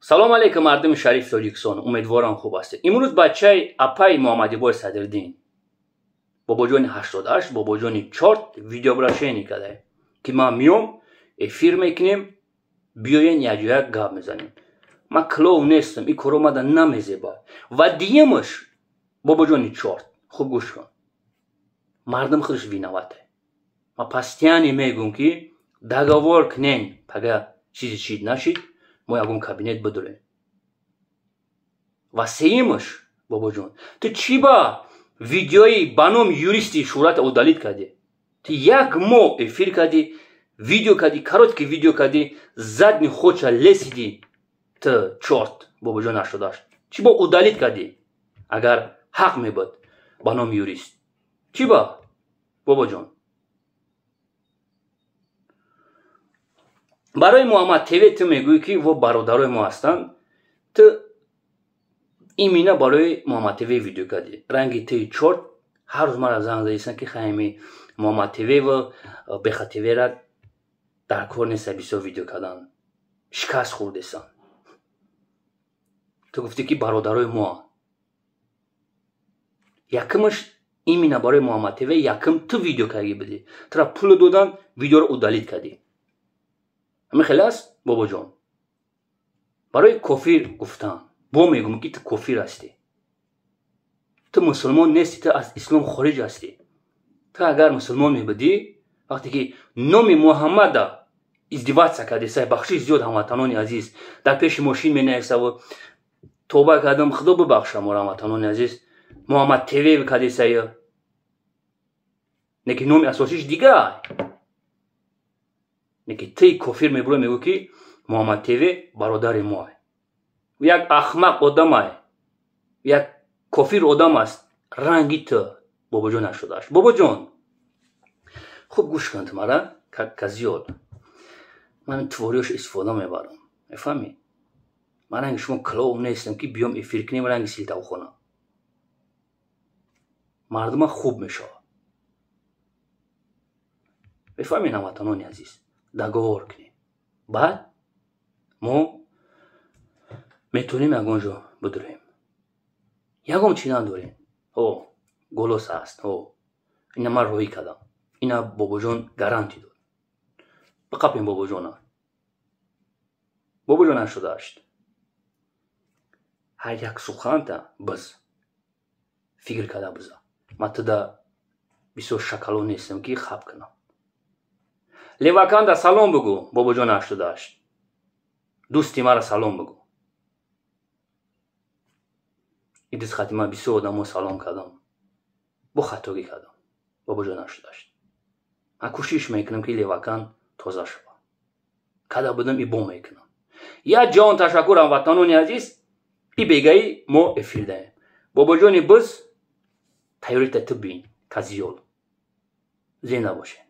Салом алейкум, мардуми шарифи Тоҷикистон. Умедворам, хуб ҳастед. Имрӯз бачаи апаи Муҳаммадибой Садриддин, бобоҷони 88, бобоҷони чорт, видеообращение кардае, ки ман миём, эфир мекунем, биёен, якҷоя гап мезанем. Ман клоун нестам, ин коро мада намезеба. Ва диюмаш, бобоҷони чорт, хуб гӯш кун, мардум худаш виноват е. Ман постоянно мегӯм, ки договор кунен, пага чизе чид нашид, мо ягон кабинет бидурем. Ва сеюмаш, бобоҷон, ту чӣ ба видеои ба номи юристи Шӯҳрата удалить кардӣ? Ту як моҳ эфир кардӣ, видео кардӣ, короткий видео кардӣ, задний ход ша лесидӣ. Ту чорт, бобоҷон 88, чӣ бо удалить кардӣ? Агар ҳақ мебуд ба номи юрист, чӣ ба, бобоҷон? Барои Муҳаммад ТВ ту мегӯӣ, ки во бародарои мо ҳастанд. Ту имина барои Муҳаммад ТВ видео кардӣ. Ранги ту чорт ҳар рӯз мара занг задисан, ки хайми Муҳаммад ТВ ва Беха ТВра дар кор неста, бисёр видео кардан, шикаст хӯрдесан. Ту гуфтӣ, ки бародарои моа. Якумаш, имина барои Муҳаммад ТВ якум ту видео кардӣ будӣ, тура пулу додан, видеоро удалить кардӣ. Ҳамин хеле аст, бобоҷон. Барои кофир гуфтан бо мегӯм, ки ту кофир ҳастӣ, ту мусулмон нестӣ, ту аз ислом хориҷ ҳастӣ. Ту агар мусулмон мебудӣ, вақте ки номи Муҳаммада издеваться кардеса, бахшиш зиёд, ҳамватанони азиз, дар пеши мошин менависаву тоба кардам, худо бибахша моро, ҳамватанони азиз, Муҳаммад ТВ кардесая, не ки номи асосиш дигар, не ки ту кофир мебуро, мегӯ, ки Муҳаммад ТВ бародари мо. Як ахмақ одамай, як кофир одам аст ранги ту, бобоҷон 88. Бобоҷон, хуб гӯш кун ту мара, козёл. Ман твориёш истифода мебарам, мефаҳмӣ? Ман ранги шумо клоун нестам, ки биём, эфир кунем, ранги силтавхона мардума хуб мешавад. Мефаҳмед, ҳамватанони азиз, договор кунем, баъд мо метавонем ягон ҷо бидурем. Ягон чӣ надорем. О голос ҳаст, о ина ман роҳӣ кардам, ина бобоҷон гарантӣ дод. Биқапем бобоҷона. Бобоҷон 88, ҳар як суханта биз фикр карда биза. Ман туда бисёр шакало нестам, ки хаб кунам. Леваканда салом бигӯ, бобоҷон 88, дӯсти мара салом бигӯ. Идис хати ман бисёр одамо салом кардам, бо хатогӣ кардам, бобоҷон 88. Ман кӯшиш мекунам, ки Левакан тоза шава. Када будам, ибо мекунам. Як ҷон ташаккур, ҳамватанони азиз. И бегаи мо эфир даем. Бобоҷони биз, тайёрита ту бин, козёл. Зинда бошед.